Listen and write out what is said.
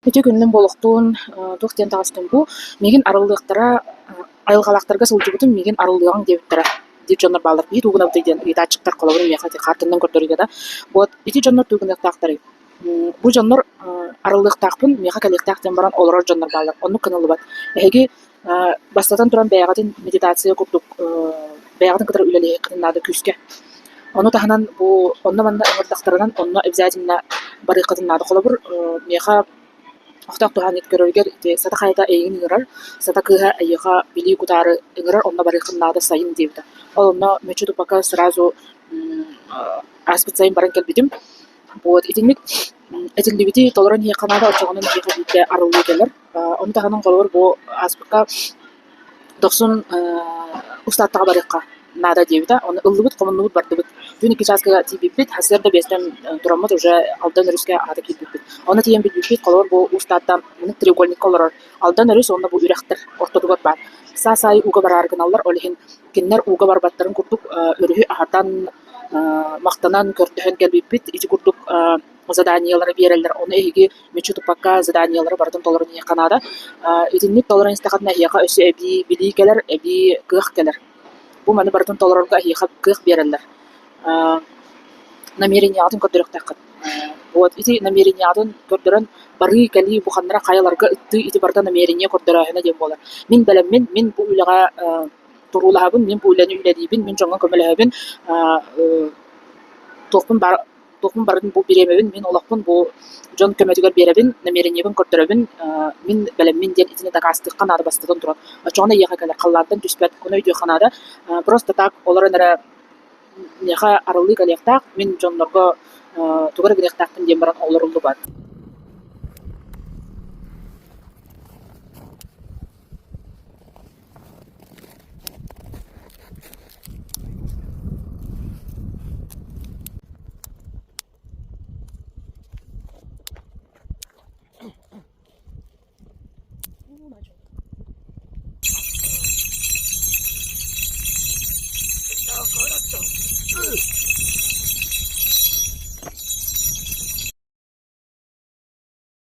Ити күннүм буолуохтуун туох диэн таҕыстым бу, миигин арыллыахтара, айылҕалаахтарга сылдьыбытым миигин арыллыаҕыҥ диэбиттэрэ диир дьоннор бааллар. Биир тугунабытый диэн ыйытааччыктар холобур миэхэ ити хаартыннан көрдөрүүгэ да. Вот ити дьоннор тугу гыныахтаахтарый? Бу дьоннор арыллыахтаахпын, миэхэ кэлиэхтээх диэн баран олорор дьоннор бааллар. Оннук гыныллыбат. Эһиги бастатан туран бэйэҕитин медитация курдук бэйэҕитин кытары үлэлиэххитин наада күүскэ. Ону таһынан бу онно-манна ыҥырдахтарынан онно обязательно барыаххытын наада. Холобур, миэхэ охтоох туһаанньыт көрөрүгэр ити Сата хайата эйигин ыҥырар, Сата кыыһа эйиэхэ билии кутаары ыҥырар, онно барыаххын наада сайын диэбитэ. Ол онно мүччү туппакка сразу ааспыт сайын баран кэлбитим. Вот итинник этиллибити толорон иһиэххэ наада, оччоҕуна эһиэхэ биирдэ арыллыы кэлэр. Ону таһынан холобур бу ааспыкка дохсун устааттаҕа барыахха наада диэбитэ. Ону ыллыбыт, хомуннубут, бардыбыт. Түүн 2 чааска тиийбиппит, сарсыарда биэстэн тураммыт уже Алдан өрүскэ аата киирбиппит. Онно тиийэн билбиппит, холобур бу Устаатта треугольникка олорор Алдан өрүс уонна бу үрэхтэр ортотугар баар. Саас аайы ууга бараары гыналлар, ол иһин кинилэр ууга барбаттарын курдук өрүһү аһатан, махтанан, көрдөһөн кэлбиппит. Ити курдук заданиелары биэрэллэр. Ону эһиги мүччү туппакка заданиелары барытын толорон иһиэххэ наада. Итинник толорон истэххитинэ эһиэхэ өссө эбии билии кэлэр, эбии кыах кэлэр. Бу маны барытын толорорго эһиэхэ кыах биэрэллэр. Намерениеҕытын көрдөрүөхтээххит. Вот ити намерениеҕытын көрдөрөн барыы-кэлии бу ханна эрэ хайаларга ыттыы ити барыта намерение көрдөрөөһүнэ диэн буолар. Мин бэлэммин, мин бу үлэҕэ туруулаһабын, мин бу үлэни үлэлиибин, мин дьоҥҥо көмөлөһөбүн, туохпун баар туохпун барытын бу бириэмэбин, мин олохпун бу дьон көмөтүгэр биэрэбин, намерениебын көрдөрөбүн, мин бэлэммин диэн итини дакаастыахха наада бастатан туран. Оччоҕуна эйиэхэ кэлэр халлаантан түспэт, ону өйдүөххэ наада. Просто так олорон эрэ миэхэ арыллыы кэлиэхтээх, мин дьоннорго тугу эрэ гыныахтаахпын диэн баран олоруллубат.